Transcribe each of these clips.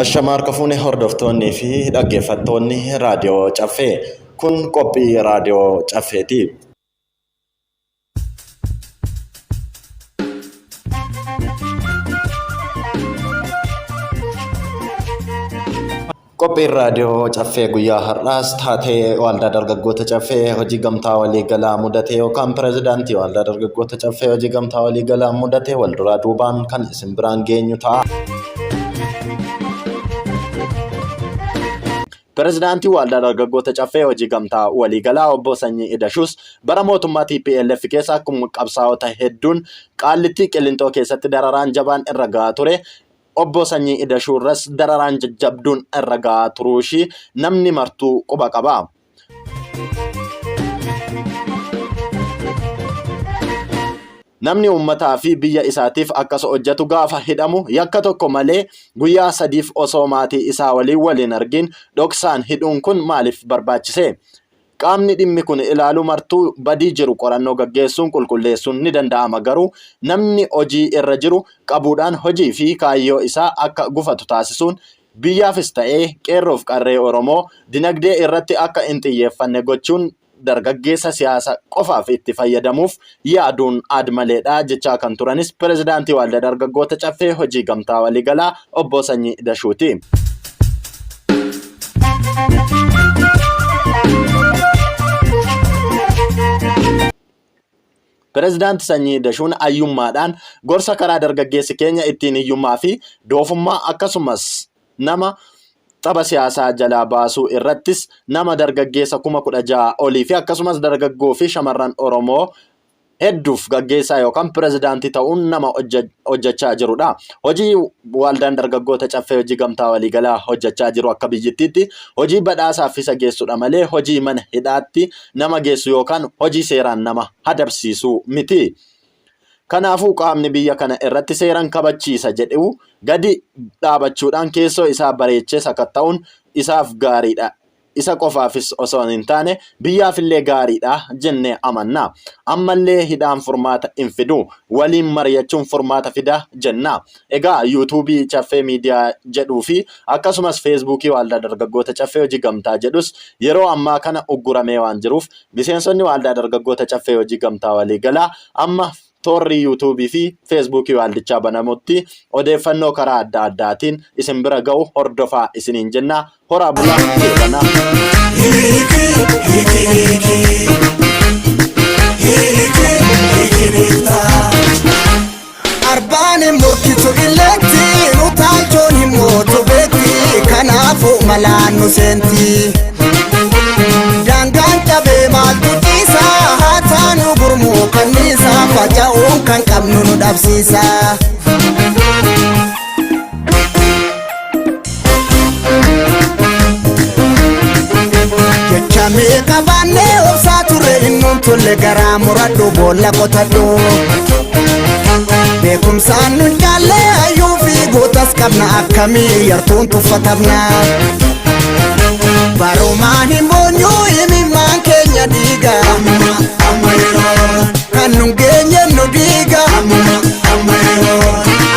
Ashama harka fuune hordoftoonnii fi dhaggeeffattoonni Raadiyoo Caffee. Kun qophii Raadiyoo Caffeeti. Qophiin Raadiyoo Caffee guyyaa har'aas taatee Waldaa Dargaggoota Caffee Hojii Gamtaa Waliigalaa mudate yookaan Pireezidaantii Waldaa Dargaggoota Caffee Hojii Gamtaa Waliigalaa mudate wal duraa duubaan kan isin biraan geenyu ta'a. Pireezidaantii Waldaa Dargaggoota Caffee Hojii Gamtaa Waliigalaa Obbo Sanyii Idashuus bara mootummaa tplf keessa akkuma qabsaa'ota hedduun Qaallittii Qilinxoo keessatti dararaan jabaan irra ga'aa ture Obbo Sanyii Idashuu irras dararaan jajjabduun irra ga'aa turuu ishii namni martuu quba qaba. Namni uummataa fi biyya isaatiif akkas hojjetu gaafa hidhamu yakka tokko malee guyyaa sadiif osoo maatii isaa waliin wal hin argin dhoksaan hidhuun kun maaliif barbaachise? Qaamni dhimmi kun ilaalu martuu badii jiru qorannoo gaggeessuun qulqulleessuun ni danda'ama garuu namni hojii irra jiru qabuudhaan hojii fi kaayyoo isaa akka gufatu taasisuun biyyaafis ta'ee qeerroof qarree Oromoo dinagdee irratti akka hin xiyyeeffanne gochuun dargaggeessa siyaasa qofaaf itti fayyadamuuf yaaduun aad-maleedha jechaa kan turanis Pirezidaantii Waldaa Dargaggoota Caffee Hojii Gamtaa Waliigalaa Obbo Sanyii Dashuuti. Pirezidaanti Sanyii Dashuun ayyummaadhaan gorsa karaa dargaggeessi keenya ittiin hiyyummaa fi doofummaa akkasumas nama tapha siyaasaa jalaa baasuu irrattis nama dargaggeessa 16,000 olii fi akkasumas dargaggoo fi shamarran Oromoo hedduuf gaggeessaa yookaan pirezidaantii ta'uun nama hojjechaa jirudha. Hojii Waldaan Dargaggoota Caffee Hojii Gamtaa Waliigalaa hojjechaa jiru akka biyyittiitti hojii badhaasaaf isa geessudha malee hojii mana hidhaatti nama geessu yookaan hojii seeraan nama hadabsiisu miti. Kanaafuu qaamni biyya kana irratti seeran kabachiisa jedhu gadi dhaabachuudhaan keessoo isaa bareechee sakatta'uun isaaf gaariidha. Isa qofaafis osoo hin taane biyyaafillee gaariidha jennee amanna. Ammallee hidhaan furmaata hin fidu. Waliin mari'achuun furmaata fida jenna. Egaa yuutuubii Caffee Miidiyaa jedhuu fi akkasumas Feesbuukii Waaldaa Dargaggoota Caffee Hojii Gamtaa jedhus yeroo ammaa kana ugguramee waan jiruuf Miseensonni Waaldaa Dargaggoota Caffee Hojii Gamtaa Waliigalaa amma toorri Yuutuubii fi Feesbuukii waaldichaa banamutti odeeffannoo karaa adda addaatiin isin bira ga'u hordofaa isiniin jenna. Horaa bulaa deebanaa. Arbaan hin morkitu illeetti, utaalchoon hin mootu beekti, kanaafuu malaan nu seenti. Daangaan cabee maaltu ciisa, haa taanu gurmuu kanniisa, faca'uun kan qabnu nu dhabsiisa. Jecha meeqa baannee obsaa turre innuun tolle garaa muradhu boolla qotadhu. Beekumsaan nun caallee hayyuu fi gootas qabna akkamii yartuun tuffatamna. Barumaan hin boonyuu imimmaan keenya dhiiga. Kan nun geenye nu diiga.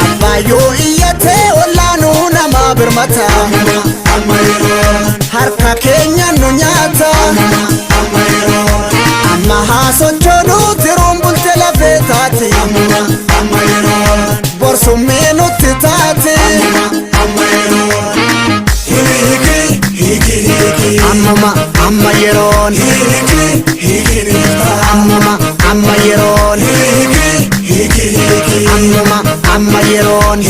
Abbaayyoo iyyatee ollaanuu nama birmata. Harka keenya nu nyaata. Amma haa sochoonuu tiruun bulte lafee taati. Borsummii nutti taati. Ammuma amma yeroon. Ammuma amma yeroon. Ammuma amma yeroon.